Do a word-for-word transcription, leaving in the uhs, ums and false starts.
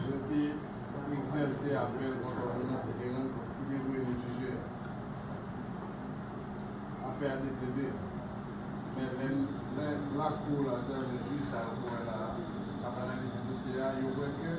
Yo te egzèse apèl kont òdonans ki te rann, ki te voye nan jije a. Afè a te plede. Men lè, lè lakou la, sèvis jij sa yo pou wè la, ap analize dosye a, yo wè ke